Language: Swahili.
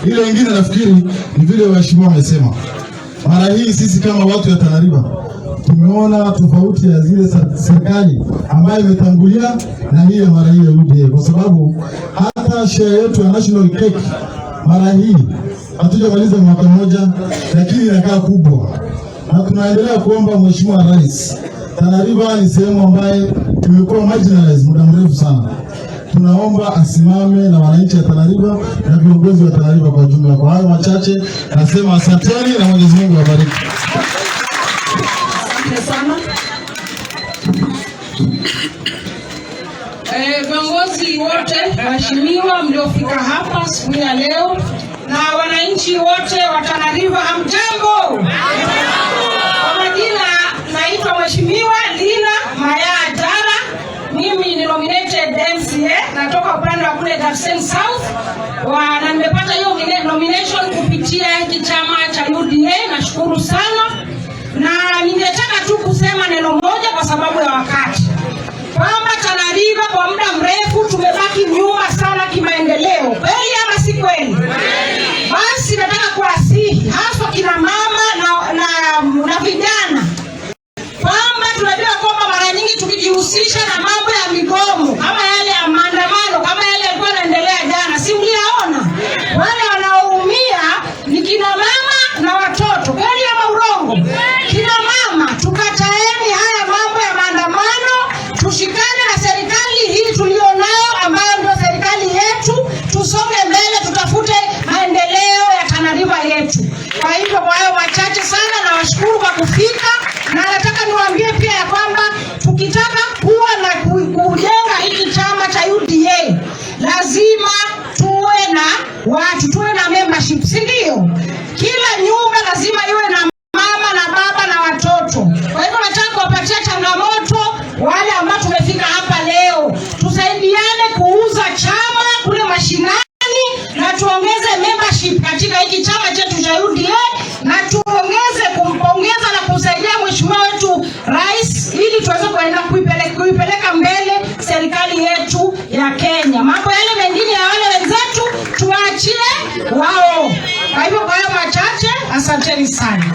Ile ingine nafikiri ni vile waheshimiwa wamesema, mara hii sisi kama watu ya Tana River tumeona tofauti ya zile serikali ambayo imetangulia na hii ya mara hii ya UDA, kwa sababu hata share yetu ya national cake mara hii hatujamaliza mwaka mmoja, lakini inakaa kubwa, na tunaendelea kuomba Mheshimiwa Rais, Tana River ni sehemu ambaye imekuwa marginalized muda mrefu sana. Tunaomba asimame na wananchi wa Tana River na viongozi wa Tana River kwa jumla. Kwa hayo machache nasema asanteni na Mwenyezi Mungu awabariki. Asante sana. Viongozi wote waheshimiwa mliofika hapa siku ya leo na wananchi wote wa Tana River, hamjambo? Kwa majina naitwa Mheshimiwa Lina Maya Jara. Mimi ni nominated MCA, natoka upande wa kule Garsen South na nimepata hiyo nomination kupitia hiki chama cha UDA. Nashukuru sana, na ningetaka tu kusema neno moja kwa sababu ya wakati kwamba Tana River kwa muda mrefu tumebaki nyuma sana kimaendeleo. Kweli ama si kweli? Basi nataka kuwasihi haswa kina mama na vijana kwamba tunajua kwamba mara nyingi tukijihusisha na mambo ya migomo kama yale ya maandamano kama yale yalikuwa yanaendelea jana, si mliyaona? Wale wanaoumia ni kina mama na watoto. Kweli ama urongo? Kina mama, tukataeni haya mambo ya maandamano, tushikane na serikali hii tulionayo ambayo ndio serikali yetu, tusonge mbele, tutafute maendeleo ya Tana River yetu. Kwa hivyo, kwa hayo machache sana, nawashukuru kwa kufika, na nataka niwaambie pia ya kwamba tukitaka kuwa na kujenga hiki chama cha UDA lazima tuwe na watu, tuwe na membership, si ndio? Kila nyumba lazima iwe na mama na baba na watoto. Kwa hivyo nataka kuwapatia changamoto wale ambao tumefika hapa leo, tusaidiane kuuza chama kule mashinani na tuongeze membership katika hiki chama chetu cha UDA na tuongeze kumpongeza na kumsaidia mheshimiwa wetu rais ili tuweze kuenda kuipeleka mbele serikali yetu ya Kenya. Mambo yale mengine ya wale wenzetu tuwaachie wao. Kwa hivyo, kwa hayo machache, asanteni sana.